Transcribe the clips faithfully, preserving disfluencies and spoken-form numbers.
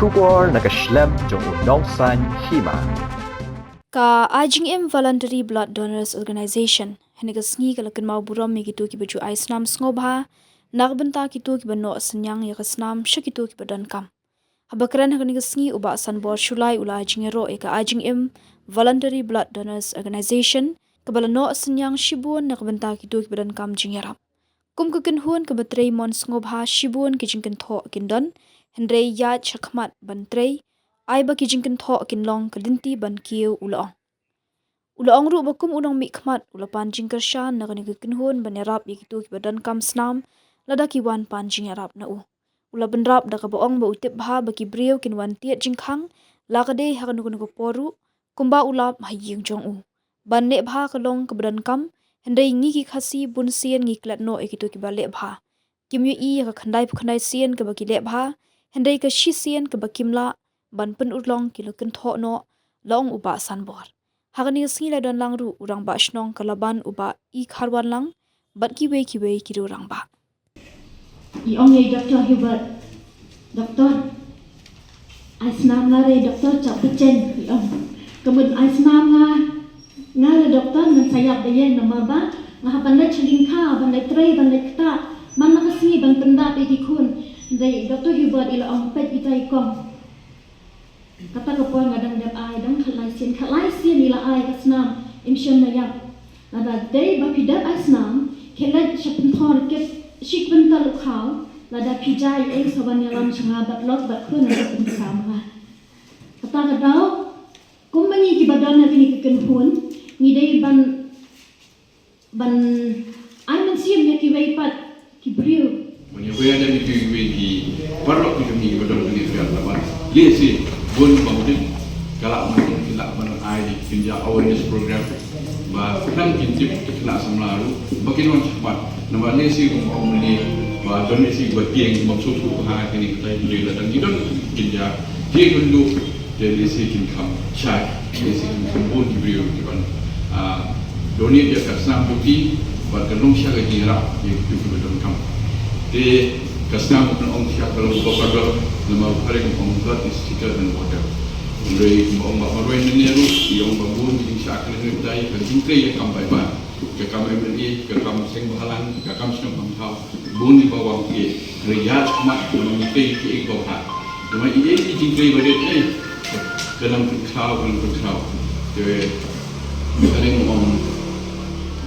Khubor na ka shlem jong u nongsan hima. Ka Ai Jingim Voluntary Blood Donors Organization hynne ka sngi ka la kynmaw burom ïa kito kiba ju ai snam sngewbha na ka bynta kito kiba noh synñiang ïa ka snam sha kito kiba donkam. Haba kren ha kane ka sngi, u Bah Sanbor Shullai u la ai jingïaroh ïa ka Ai Jingim Voluntary Blood Donors Organization kaba la noh synñiang shibun na ka bynta kito kiba donkam jingïarap. Kum ka kynhun kaba trei mon sngewbha, shibun ki jingkynthoh kin don, hynrei ïaid shakhmat ban trei, ai ba ki jingkynthoh kin long ka lynti ban kiew, u la ong. U la ong ruh ba kum u nongmihkhmat u la pan jingkyrshan na kane ka kynhun ban ïarap ïa kito kiba donkam snam lada ki wan pan jingïarap na u. U la bynrap da kaba ong ba u tip bha ba ki briew kin wan tied jingkhang la ka dei ha kano kano ka por ruh, kumba u lap ha ïing jong u. Ban leh bha ka long kaba donkam, hynrei ngi ki Khasi bunsien ngi klet noh ïa kito kiba leh bha. Kim ïohi ïa ka khyndaiphew khyndai sien kaba ki leh bha, hynrei ka shisien kaba kim lah ban pynurlong ki la kynthoh noh, la ong u Bah Sanbor. Ha kane ka sngi la don lang ruh u Rangbah Shnong ka Laban, u Bah E. Kharwanlang, bad kiwei kiwei ki riew rangbah. I ong ïa i Doktor Hubert, Doktor, ai snam nga re Doktor, chap becheng, i ong. Ka mut ai snam nga, nga re Doktor, ngan sa ïap da ïeng namar ba nga hap ban leit sha lyngkha, ban leit trei, ban leit ktah man la ka sngi ban pyndap ïa ki khun. Dei Doktor Hubert i la ong, peit ita i kong. Kata ka por nga dang dep ai, dang khatlai sien, khatlai sien i la ai ka snam, im shym la ïap. Lada dei ba phi dep ai snam, khie leit sha pynthor kit shi kwintal u khaw, lada phi jia ei sa wan ïalam sha nga bad lok bad khun, nga pynthor ma nga. Kata ka daw, kum ma ngi kiba don ha kine ki kynhun, ngi dei ban, ban ai mynsiem ïa kiwei pat ki briew. Ban ïa wei ïa kiwei ki paralok ki jong ngi kiba don ha kine ki ïalam. Lehse bun ba mudin ka lah ban, ki lah ban ai, kin jia awareness program. Ba khnang kin tip ki khynnah samla ruh ba kin wan shakhmat. Namar lehse kum ong mynne ba don lehse ba tieng ba suk suk ha kine ki tai ki la dang ki don kin jia. Ki kin duh, te lehse kin kham shai, lehse kin kham bun ki briew ki ban, ah, donate ïa ka snam jong ki bad ka long sha ka jingïarap ïa kito kiba donkam. Te ka snam ka ong sha ka long ba kordor, namar u phareng ong blood is thicker than water. Hynrei kumba ong Bah Marwein mynne ruh, i ong ba bun ki jingshah kynhun tai, ka jingtrei ïa kam paidbah, ka kam M L A, ka kam seng bhalang, ka kam shnong kam thaw, bun kiba wan ki, hynrei ïa khmat, namar ngi trei kiei kiba bha. Namar i ei i jingtrei ba rit ei, ka nang pynkhraw, ka nang pynkhraw. Te ka ring ong,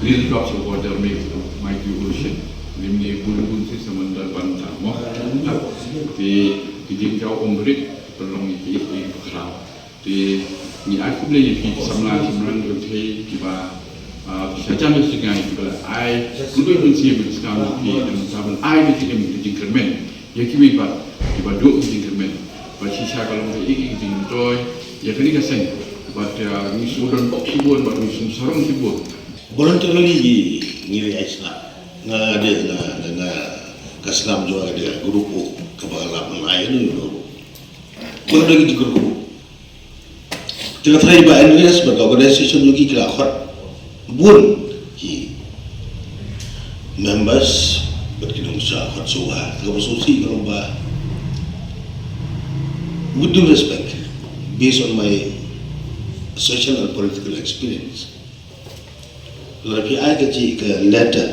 little drops of water makes a mighty ocean. Lymne bun bun shi samandar ban thymmai. Te ki jingjaw ym rit ki pynlong ïa kiei kiba khraw. Te ngi ai khublei ïa phi ki samla samla jong phi kiba, ah, sha jan sha jngai kiba la ai khublei mynsiem ïa ki sngewbha jong phi, da mynta ban ai ïa ki jingkyrmen ïa kiwei pat kiba duh ki jingkyrmen. Bad shisha ka long kaei kaei ki jingmyntoi ïa kane ka seng. Bad, ah, ngi shu don bok shibun bad ngi shu sarong shibun. Voluntarily ngi, ngi ai snam. Nga de nga, nga, nga ka snam jong nga de group O kaba ka la pynlai ïa ngi. Ko da ki group O. Te nga tharai ba N V S bad ka organisation jong ki ki la khot bun ki members bad ki nongshah khot shuwa. Te kaba sngewsih ka long ba, with due respect, based on my social and political experience, lada phi ai ka jingïaleh, da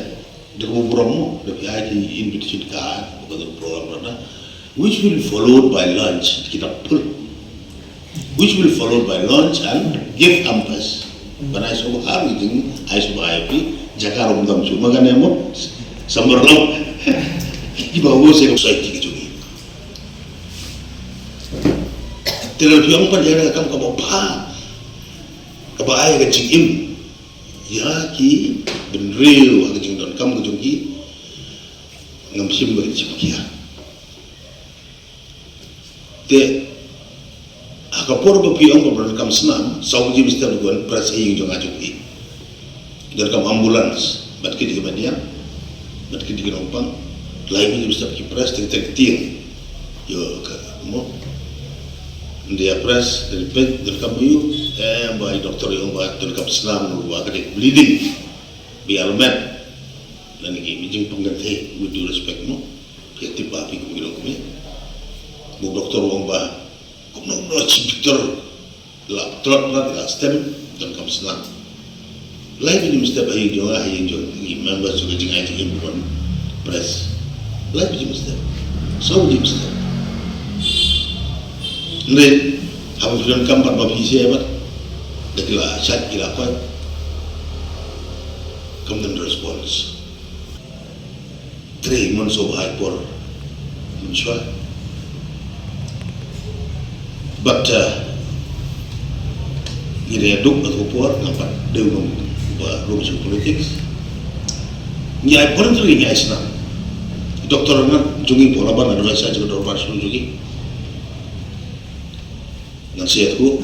kaba burom mo, da phi ai ka invitation card, ba ka don program rana, which will followed by lunch, kita pul. Which will followed by lunch and gift hampers. Ban ai sngewbha, meeting, ai sngewbha ïa phi, jaka ruh ym dam shuh, ma kane mo, sambar long. Kiba ho se ka society ki jong ngi. Te lada phi ong pat ïa ka kam kaba bha, kaba ai ka jingim ïa ki bynriew ha ka jingdonkam ka jong ki, ngam shym ba kin shim khia. Te ha ka por ba phi ong ba donkam snam, saw baje mynstep wan press ha ïing jong nga jong phi. Donkam ambulance, bad kit ki baniah, bad kit ki nongpang, lai baje mynstep ki press, teng teng tieng. Ïoh ka mo. Ndia press, te peit, donkam ïoh, eh, ba i doktor ïoh ba donkam snam, ba ka dei bleeding. Biar met. Lane ki, mi jingpang kan thei, with due respect mo. Phi tip ba phi kum ki long kumne. Mo doktor ong ba Kumno kumno chi bitor la tlot la la stem don kam snam. Lai biji mynstep ha ïing jong nga, ha ïing jong ngi members jong ka jingai jong ngi bun press. Lai biji mynstep. Saw biji mynstep. Nre haba phi don kam pat ba phi share bad da ki la chat ki la koit. Kam don response. Trei mon so bha i por. Mon shwa. But uh, ngi dei duk at por nga pat dei nong ba rung shu politics. Ngi ai voluntary ngi ai snam. Doktor nga jong ngi por laban advisor jong dorbar shu jong ngi. Ngan share ko.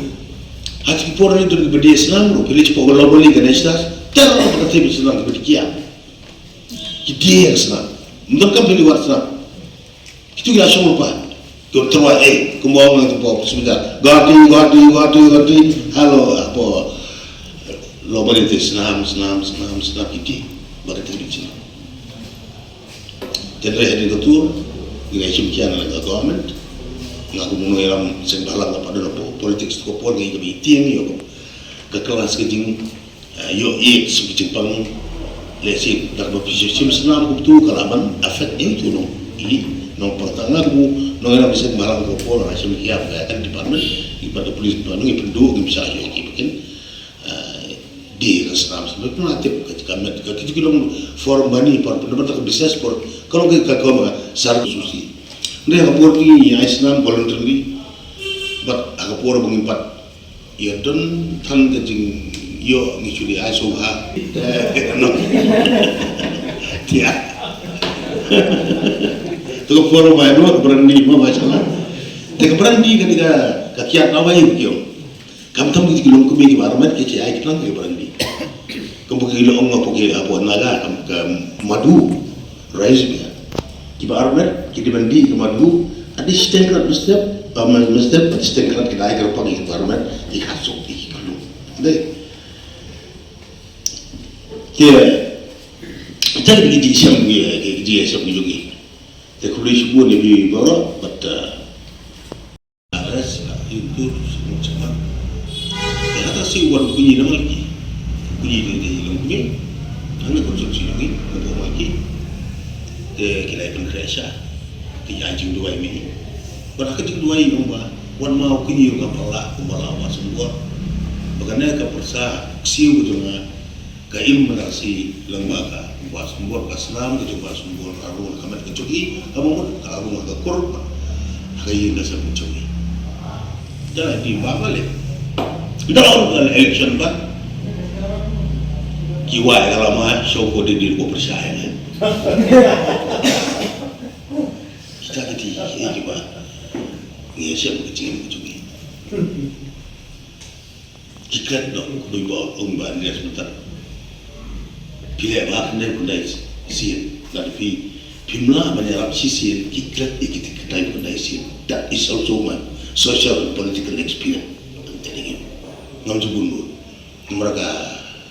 Hat ki por ni tu bedi snam ru village por lo beli Ganesh Das. Ter ka tip snam bedi kia. Ki dia snam. Mendam kam beli wat snam. Kitu ki la shong rupa. Tu terwa eh kumba ong tu po sebentar. Gati gati gati gati. Halo apo. Lo bali te snam snam snam snam kiti. Baka te bichi. Te re hadin ka tur. Ngi shim kian la ka government. Nga ku munu yalam seng balang ka padon po politics ko por ngi ka bi tiang yo. Ka kelas ka jing Ïoh ïeit sha ki jingpang lehse da kaba phi shim snam kumtu ka lah ban affect ïa utu u nong. I nongpang tang nga kumno nong ïa la bisiat marang ko por nga shim ïa ka health department, i pat ka police department, i pynduh ngi bishar ïa ki ba kin dei ka snam. Sa pynah tip ka ka met ka ki ki long for money, for pynah ka business, for ka long ka ka service susi. Nde ka por ki ai snam voluntarily, but ka por ba ngi pat Ïa don tang ka jingïoh ngi shu dei ai sngewbha. No. Tia. Tu ka por ba ïa ka brandi ma ba shala. Te ka brandi ka dei ka ka kiad na wai ki ong. Kam tam ki long kmie ki ba armet ki chi ai ki tang ki brandi. Kam ba ki long nga pok ki apo Naga kam ka madu. Rice beer. Kiba armet ki dei ban dih ka madu, adi stengkrat mestep, ba mestep adi stengkrat ki dai ka pagi kiba armet, i khasuk i khlum. Dei. Ke, kita ki dih siam ki, ki dih siam ki jungi. Te kuli suku ni bi boro, but uh, Aras ka itu semua cepat. Te hata si wan kunyi na malki. Kunyi de de long kunyi. Ana ko suk si long i ko malki. Te ki lai pynkhresha. Ki ai jingduwai mi. Ba ka jingduwai long ba wan mau kunyi ka pala ko pala wa sembor. Ba ka ne ka persa siu ko jong nga. Ka im na si leng ba ka ba sembor ka snam ka jong ba sembor ka rung ka met ka jong i ka ba mut ka rung ka kur ka ïing ka sem ka jong i. Da di ba ka le da ka election ba ki wa ka lama so ko di di ko percaya ne. Kita ka di ki ba ngi sem ka jing ka jong i. Ki klet noh, bui ba ong ba Andreas Matan. Phi leh ba khyndai khyndai sien, lada phi phim lah ban ïarap shisien, ki klet ïa ki khyndai khyndai sien. That is also my social and political experience. I'm telling you. Ngam ju bun bun. Namar ka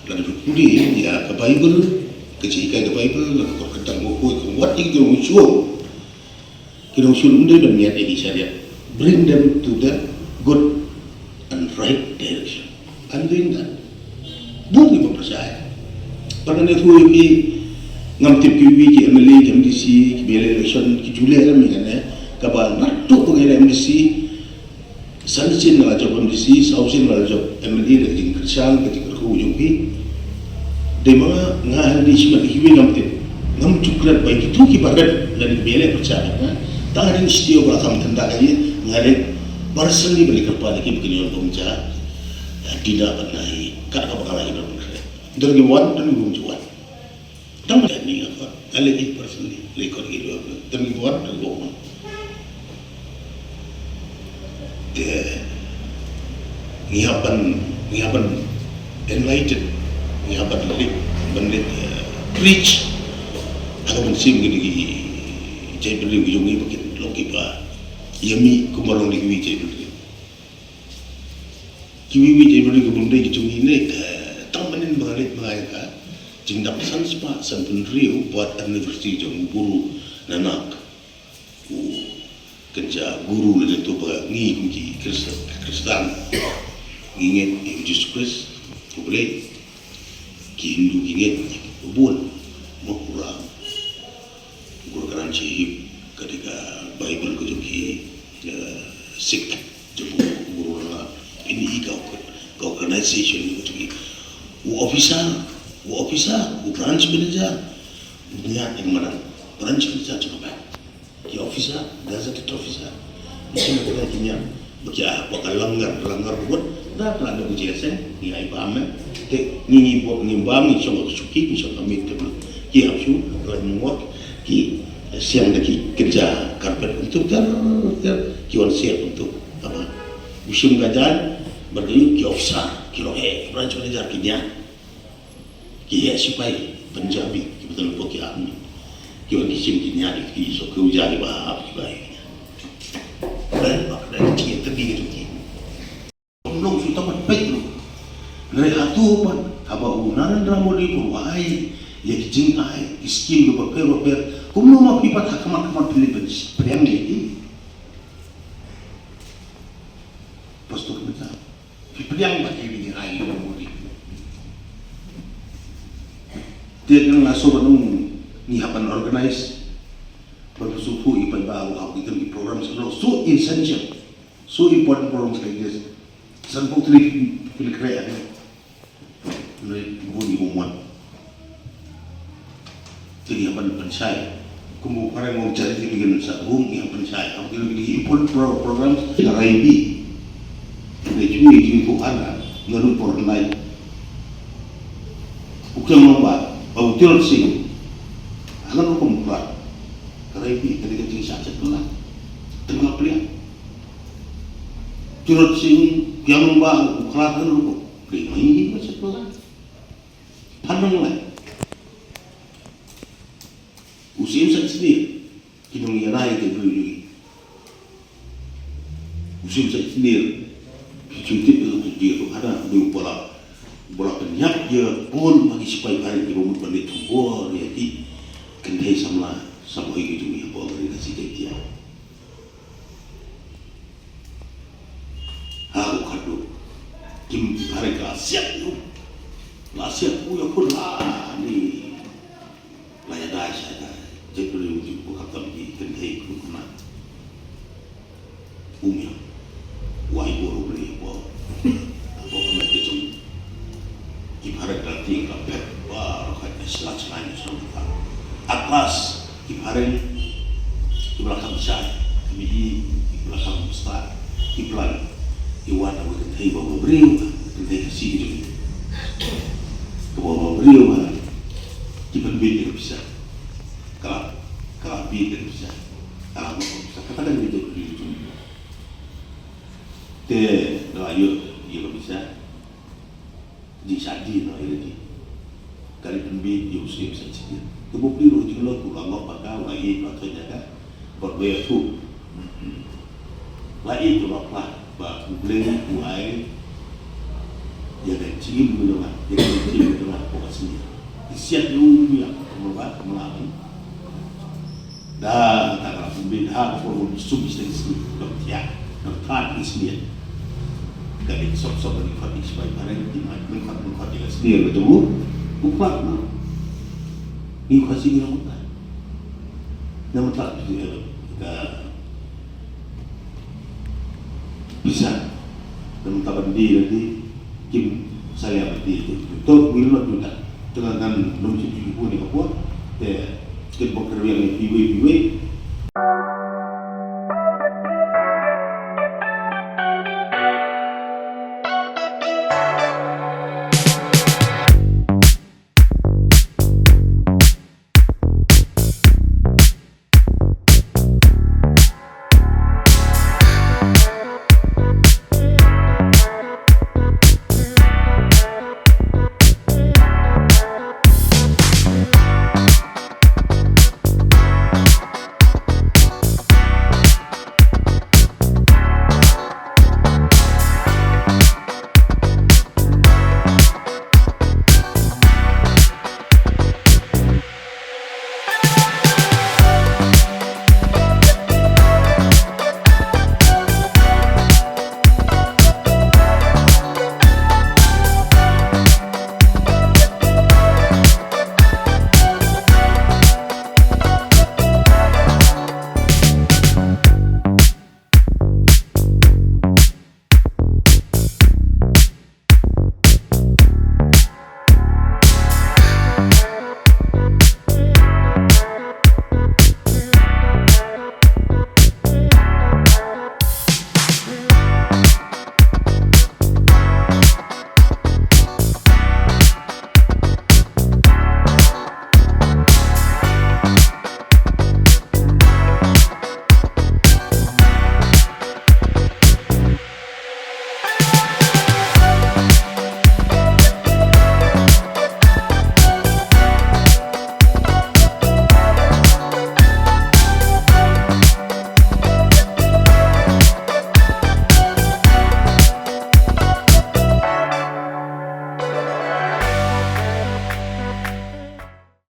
lada phi pule ïa ka Bible, ka jinghikai ka Bible, lada ka kyrteng ko ko ka wat ïa ki dong shuh. Ki dong shuh ym dei ban ngiat ïa ki shariat. Bring them to the good and right direction. I'm doing that. Bun ki ba pyrshah. Pat nga ïathuh ïa phi, ngam tip kiwei ki M L A, ki M D C, ki ba ïaleh election, ki ju leh lem ïa kane. Kaba naduh ba ngi leh M D C, san sien nga la jop M D C, saw sien nga la jop M L A, da ka jingkyrshan, ka jingkyrkhu jong phi. Dei ma nga, nga hangne shimet ïa kiwei ngam tip. Ngam ju klet ba ïa kito kiba rep lane kiba ïaleh pyrshah ïa nga. Tang hadien shi taïew ba la kham tynda ka ïing, nga leit personally ban ïakyrpad ïa ki ba kin ïoh bym ja. Dina ban nai, kat kaba nga la ïoh ban kret. Don kiba wan, don kiba bym ju wan. Tang ba ni nga khot, nga leit personally, leit khot ki dua. Don kiba wan, don kiba wan. Te ngi hap ban, ngi hap ban enlighten, ngi hap ban leit, ban leit, eh, preach ha ka mynsiem kine ki jaitbynriew ki jong ngi ba kin long kiba ïa mih kumba long da kiwei jaitbynriew. Kiwei kiwei jaitbynriew ki bym dei ki jong ngi ne, eh, tang mynnin ba nga leit ma nga ïa ka jingdap san spah sanphew hynriew birth anniversary jong u Guru Nanak. U Kan ja guru la jatuh ba ngi kum ki Khristan, Khristan ngi ngeit ïa u Jisu Khrist, u Blei, ki Hindu ki ngeit ïa ki bun, ma u Ram, u Guru Granth Sahib, ka dei ka Bible ka jong ki, eh, Sikh, jong u Guru Nanak. Ini i ka, ka organization ka jong ki. U officer, u officer, u branch manager, u niat ïa ka madan. Branch manager jong ka bank. Ki officer, gazetted officer. Ki shu na ki niam. Ba ki ah, ba ka langar, langar bud. Da ka langar bud jia seng, ngi ai bam eh. Te ngi ngi bud ngi bam ngi shong ka shuki, ngi shong ka mit te bud. Ki ap shu, ka lai mungwak, ki siang da ki kerja karpet untuk ter, ter, ki wan siang untuk. Apa? Musim gajan, berkayu ki officer, ki rohe, branch manager ki niam. Ki heh sipai Punjabi, ki betul pok ki army. Ki wan ki sim ki niat ki so ki ujar ki bahap ki bai. Dan bak dan ki tebi ki tu ki. Long su tamat pek lu. Ngai atu pan haba u Narendra Modi pun wahai ïa ki jingai ki skim ki baper baper. Kumno ma phi pat ha khmat khmat phi leh pynpriang ïa ki. Pastor Mita. Phi pdiang ba ki ri ai ïa u Modi. Te nang la so ba nung ngi hap ban organize. Ban pynsuh pynsuh i paidbah u hap ki program so so essential. So important programs like this. San pok tri pil kre ade. Nui bun i umwan. Te ngi hap ban pynshai. Kum u phareng u charity begin sa bun ngi hap pynshai. Hap begin begin important pro- programs. Ka raibi. Te chui chui ko ana. Nanu por nai. U Kiang Long Ba. Ba u Tirot Sing. Ana rukom pra. Ka raibi. Ka dei ka jingshah chet pela. Tengah pria. Tirot Sing. Kiang Long Ba. U Kra. Ana rukom. Pria. Mai ni ma chet pela. Phan nang lai. U Syiem Saitjnir, ki nongïarai ki briew jong ngi. U Syiem Saitjnir, ki jingtip ïa u Saitjnir, u hada u dei u ba la, u ba la pynïap ïa bun ma ki sipai phareng kiba mut ban leit thombor ïa ki kynthei samla, samla ki jong ngi hapoh ka ri Khasi Jaiñtia. Ha u khadduh. Kim ki phareng ka siat u. La siat u ïa khun la ni. La ïa dai sha dai. Jep ri u jep u khatam ki kynthei khun khun na. Um ïa. Wai bor u ri bor. Bor ka met ki jong. Ki phareng ka tieng ka phet. Wa, ka ka sla sla ni sla ka. At last, ki phareng, ki ba la kham shai, ki mih, ki ba la kham stad, ki plan, ki wan na ka kynthei ba ba briew, ka kynthei Khasi ki jong. Ka ba ba briew ba, ki pynbit ïa ka pisa. Ka la, ka la bit ïa ka pisa. Ka la mut ka pisa. Kata ka dei ka jong. Te, ka la ïoh, ïoh ka pisa. Jingshah dien noh ïa lade. Ka dei pynbit ïa u Syiem Saitjnir. Te bok dei ruh jinglut u la ngop ba ka, u la ïeit ba ka jaka. Bad ba ïathuh. La ïeit u la phla ba U Blei u ai ïa ka jingim ka jong nga, ïa ka jingim ka jong nga hapoh ka snier. Ki siat ïa u ïa ka mrad ba ka mrad. Da kata ka la pynbit ha ka por sum shisha ki sngi, dang thiah, dang thiah ki sngi. Ka dei sop sop ka dei khot ki sipai phareng ki ma, dei khot, dei khot ki la sngi ka jong u. U khot na. Ngi Khasi ngi long kata. Namar kata ka pisa. Namar kata ban dei lagi kim salia ban dei. To will not do that. Tengah ngan num sip sip pun ni ka por. Te Kin bok kyrwiang ïa kiwei kiwei,